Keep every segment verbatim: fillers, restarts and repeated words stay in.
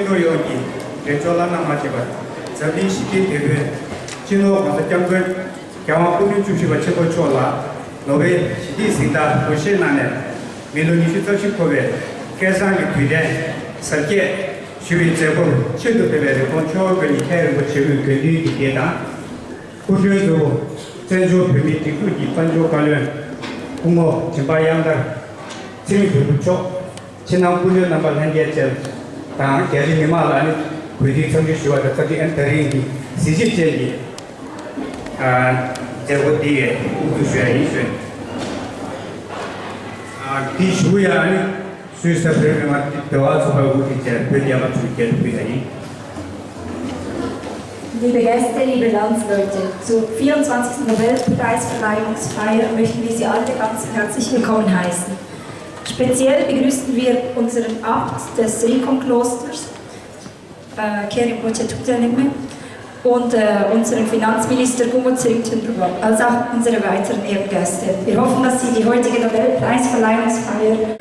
ལྷོ་ཡོངས་ཀྱི་འབྲེལ་ཕྱོགས་བླ་ན་མ་མཆིས་པ་འཛམ་གླིང་ཞི་བདེའི་དེད་དཔོན་སྤྱི་ནོར་༸གོང་ས་༸སྐྱབས་མགོན་རྒྱལ་དབང་སྐུ་ཕྲེང་བཅུ་བཞི་པ་ཆེན་པོ་མཆོག་ལ་ནོ་བེལ་ཞི་བདེའི་གཟེངས་རྟགས་འབུལ་བཞེས་གནང་ནས་མི་ལོ་ཉི་ཤུ་རྩ་བཞི་འཁོར་བའི་སྐལ་བཟང་གི་དུས་དྲན་གཟབ་རྒྱས་ཞུ་བའི་མཛད་སྒོར་ཆེད་དུ་ཕེབས་པའི་རིན་གོང་མཆོག་དགོན་གྱི་མཁན་རིན་པོ་ཆེ་དབུས་དགེ་འདུན་གྱི་སྡེ་དང་། སྐུ་མགྲོན་གཙོ་བོ་བཙན་བྱོལ་བོད་མིའི་སྒྲིག་འཛུགས་ཀྱི་དཔལ་འབྱོར་བཀའ་བློན་སྐུ་ངོ་འཇིམ་པ་གཡང་ཐར་ཚེ་རིང་དོན་གྲུབ་མཆོག་ཕྱི་ནང་སྐུ་མགྲོན་རྣམ་པ་ལྷན་རྒྱས་བཅས་དང་རྒྱ་ཆེ་མི་མང་ལ་ནི་གུས་བཏུད་འཚམས་འདྲི་ཞུ་བ་དང་། ཚ་ཏི་ཨན་ད་རིང་གི་གཟི་བརྗིད་ཅན་གྱི་ཨ་མཛད་སྒོ་འདི་ཡི་དབུ་འཛུགས་ཞུ་ཡ་ཡིན་ཞུ། ཨ་འདི་ཞུ་ཡ་ནི་སུད་སི་བོད་མི་མང་འབྲེལ་བ་ཚོགས་པའི་དབུ་ཁྲིད་བཅས་བོད་རྒྱལ་ཁབ་ཚོའི་རྒྱལ་དབུས་ཡིན། Liebe Gäste, liebe Landsleute, zur vierundzwanzigsten Nobelpreisverleihungsfeier möchten wir Sie alle ganz herzlich willkommen heißen. Speziell begrüßen wir unseren Abt des Rincon-Klosters, äh, Kherim Poche Thukdyanigme, und, äh, unseren Finanzminister Kumo Tserim Tünrübok, als auch unsere weiteren Ehrengäste. Wir hoffen, dass Sie die heutige Nobelpreisverleihungsfeier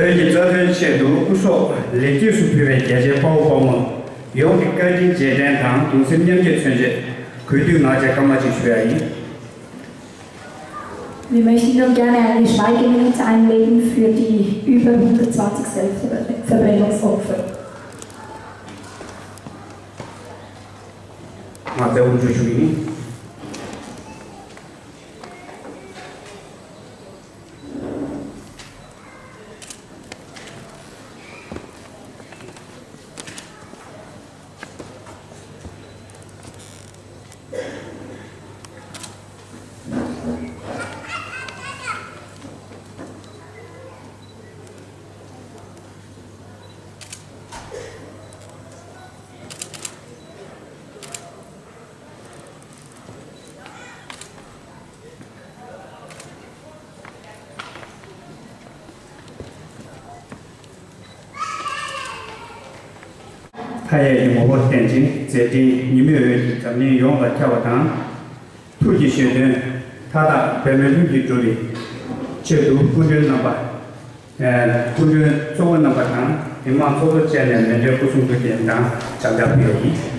བོད་ཀྱི་རྩ་དོན་ཆེད་དུ་སྐུ་སྲོག་ལེགས་སྐྱེས་སུ་ཕུལ་བའི་རྒྱ་ཆེའི་དཔའ་བོ་དཔའ་མོ་ཡོངས་ཀྱི་བཀའ་དྲིན་རྗེས་དྲན་དང་གདུང་སེམས་མཉམ་སྐྱེད་མཚོན་ཆེད་གུས་འདུད་ངག་བཅད་སྐར་མ་གཅིག་ཞུ་ཡ་ཡིན། Wir möchten nun gerne eine Schweigeminute einlegen für die über hundertzwanzig Selbstverbrennungsopfer. ང་ཚོས་དབུ་འཛུགས་ཞུ་གི་ཡིན། མཐའ་ཡས་ཀྱི་ངོ་བོར་བརྟེན་ཅིང་མཛད་འཕྲིན་ཉི་མའི་འོད་ཀྱིས་འཛམ་གླིང་ཡོངས་ལ་ཁྱབ་པ་དང་། ཐུགས་ཀྱི་བཞེད་དོན་མཐའ་དག་འབད་མེད་ལྷུན་གྱིས་འགྲུབ་པའི་ཆེད་དུ་སྐུ་མགྲོན་རྣམ་པ། ཨ་སྐུ་མགྲོན་གཙོ་བོ་རྣམ་པ་དང་མི་མང་ཚོགས་གཙོ་བཅས་ནས་མཎྜལ་སྐུ་གསུང་ཐུགས་རྟེན་དང་ཕྱག་འཚལ་ཕུལ་ཡ་ཡིན།